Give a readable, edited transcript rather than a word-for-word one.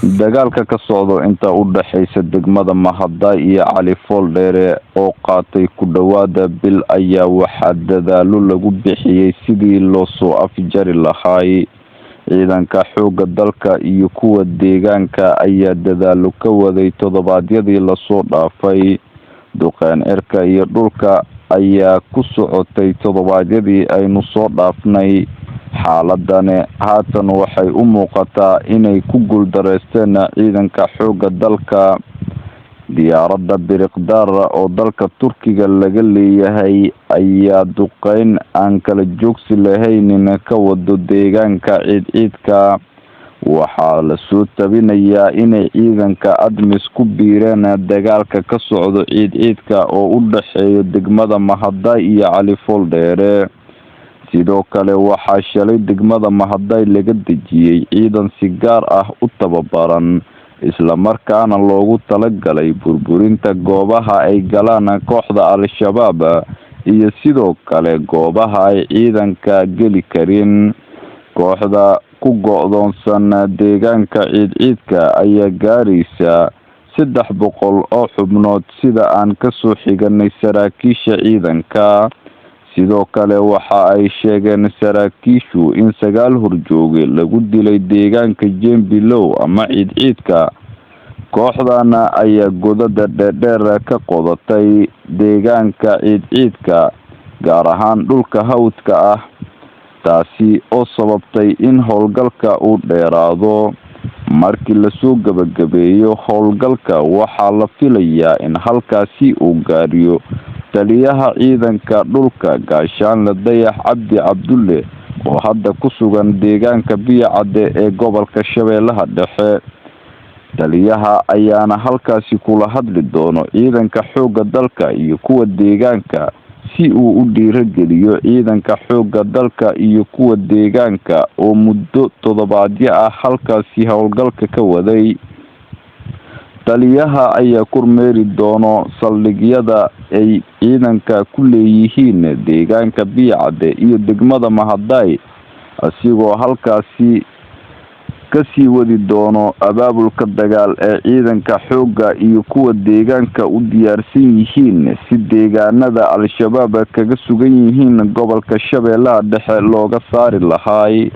Dagaalka ka socdo inta u dhaxaysa degmada Mahadaay iyo Cali Fooldheere oo qaatay ku dhowaada bil ayaa waxaa dadaalo lagu bixiyay sidii loo soo afjari lahaay. Ciidanka xoogga dalka iyo kuwa deegaanka ayaa dadaalo ka waday toddobaadyadii lasoo dhaafay. Duqeyn cirka iyo dhulka ayaa ku socotay toddobaadyadii aynu soo dhaafnay. Xaaladani haatan waxay u muuqataa inay ku guuldareysteen ciidanka xoogga dalka. Diyaaradda Biriqdaar oo dalka Turkiga laga leeyahay ayaa duqeyn aan kala joogsi lahaynin ka wado deegaanka Ciidciidka. Waxaa lasoo tabinayaa inay ciidanka ADMIS ku biireen dagaalka ka socdo Ciidciidka oo u dhexeeya degmada Mahadaay iyo Cali Fooldheere. Sidoo kale waxaa shalay degmada Mahadaay laga dejiyay ciidan si gaar ah u tababaran, islamarkaana loogu talagalay burburinta goobaha ay galaan kooxda Al-Shabaab iyo sidoo kale goobaha ay ciidanka geli karin. Kooxda ku go'doonsan deegaanka Ciidciidka ayaa gaaraysa 300 oo xubnood, sida aan kasoo xiganay saraakiisha ciidanka. Sidoo kale waxa ay sheegeen saraakiishu in 9 horjooge lagu dilay deegaanka Jembilow ama Ciidciidka. Kooxdana ayaa godada dheerdheer ka qodatay deegaanka Ciidciidka, gaar ahaan dhulka hawdka ah, taasi oo sababtay in howlgalka uu dheeraado. Markii lasoo gabagabeeyo howlgalka, waxaa la filayaa in halkaasi uu gaariyo taliyaha ciidanka dhulka, Gaashaanle Dayax Cabdi Cabdulle, oo hadda ku sugan deegaanka Biyacadde ee gobolka Shabeellaha Dhexe. Taliyaha ayaana halkaasi kula hadli doono ciidanka xoogga dalka iyo kuwa deegaanka si uu u dhiirageliyo ciidanka xoogga dalka iyo kuwa deegaanka oo muddo toddobaadyo ah halkaasi howlgalka ka waday. Taliyaha ayaa kormeeri doono saldhigyada ay ciidanka ku leeyihiin deegaanka Biyacadde iyo degmada Mahadaay, asigoo halkaasi kasii wadi doono abaabulka dagaal ee ciidanka xoogga iyo kuwa deegaanka u diyaarsan yihiin si deegaanada Al-Shabaab kaga sugan yihiin gobolka Shabeellaha Dhexe looga saari lahaay.